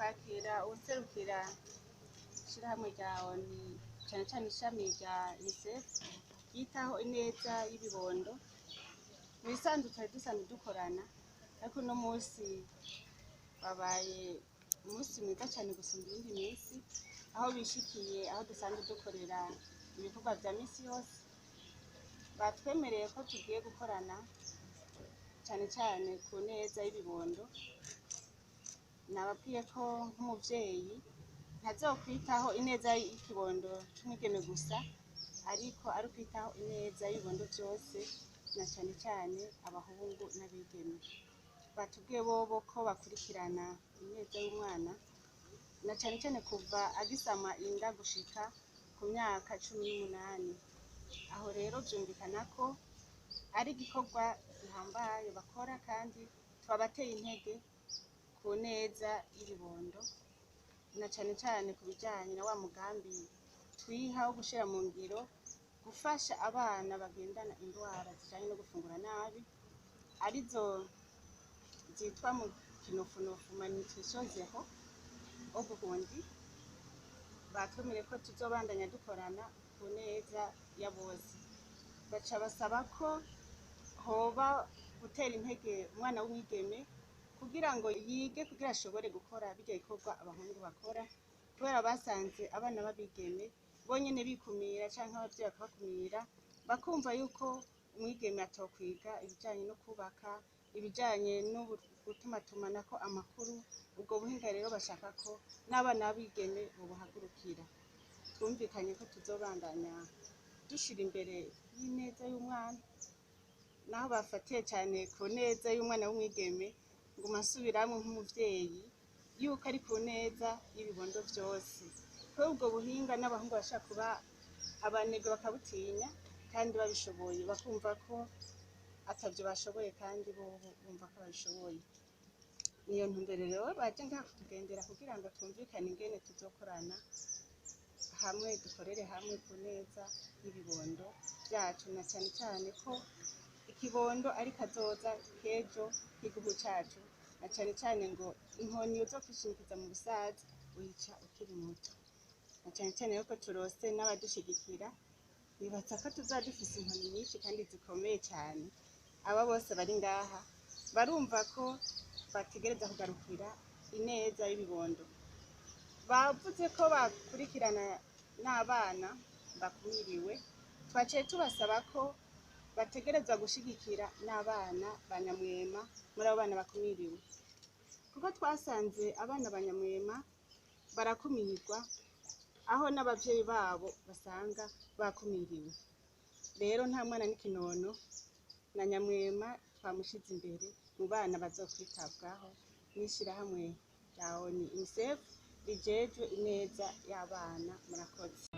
Kwakira uwuserukira ishirahamwe rya ONU, cane cane ishami rya UNICEF ryitaho ineza y'ibibondo. Mu bisanzwe twari dusanzwe dukorana, ariko uno munsi wabaye umunsi mwiza cane gusumba iyindi minsi, aho bishikiye aho dusanzwe dukorera ibikorwa vya misi yose. Batwemereye ko tugiye gukorana cane cane ku neza y'ibibondo. Nababwiye ko nk'umuvyeyi ntazokwitaho ineza y'ikibondo c'umwigeme gusa, ariko ari ukwitaho ineza y'ibibondo vyose, na cane cane abahungu n'abigeme. Batubwiye bobo ko bakurikirana ineza y'umwana, na cane cane kuva agisama inda gushika ku myaka 18. Aho rero vyumvikana ko ari igikorwa gihambaye bakora, kandi twabateye intege ku neza y'ibibondo, na cane cane ku bijanye na wa mugambi twiha wo gushira mu ngiro gufasha abana bagendana indwara zijanye no gufungura nabi, arizo zitwa mu kinofunofu malnutrition zéro au Burundi. Batwemereye ko tuzobandanya dukorana ku neza ya bose. Baca basaba ko hoba gutera intege umwana w'umwigeme kugira ngo yige, kugira ashobore gukora birya bikorwa abahungu bakora, kubera basanze abana b'abigeme bonyene bikumira, canke abavyeyi bakabakumira, bakumva yuko umwigeme atokwiga ibijanye no kubaka, ibijanye no gutumatumanako amakuru. Ubwo buhinga rero bashaka ko n'abana b'abigeme bobuhagurukira. Twumvikanye ko tuzobandanya dushira imbere y'ineza y'umwana, naho bafatiye cane ku neza y'umwana w'umwigeme. Nguma nsubiramwo nk'umuvyeyi yuko ari ku neza y'ibibondo vyose, kubera ubwo buhinga n'abahungu bashaka kuba abanebwe bakabutinya kandi babishoboye, bakumva ko atavyo bashoboye kandi bobo bumva ko babishoboye. Niyo ntumbero rero baje ngaha kutugendera, kugira ngo twumvikane ingene tuzokorana hamwe, dukorere hamwe ku neza y'ibibondo vyacu, na cane cane ko ikibondo ari kazoza k'ejo k'igihugu cacu, na cane cane ngo inkoni uzokwishimikiza mu busaza uyica ukiri muto. Na cane cane yuko turose n'abadushigikira, nibaza ko tuzoba dufise inkoni nyinshi kandi zikomeye cane. Aba bose bari ngaha barumva ko bategereza kugarukira ineza y'ibibondo. Bavuze ko bakurikirana n'abana bakumiriwe. Twaciye tubasaba ko bategerezwa gushigikira n'abana ba nyamwema muri abo bana bakumiriwe, kuko twasanze abana ba nyamwema barakumirwa, aho n'abavyeyi babo basanga bakumiriwe. Rero nta mwana n'ikinono, na nyamwema twamushize imbere mu bana bazokwitabwaho n'ishirahamwe rya ONU UNICEF rijejwe ineza y'abana. Murakoze.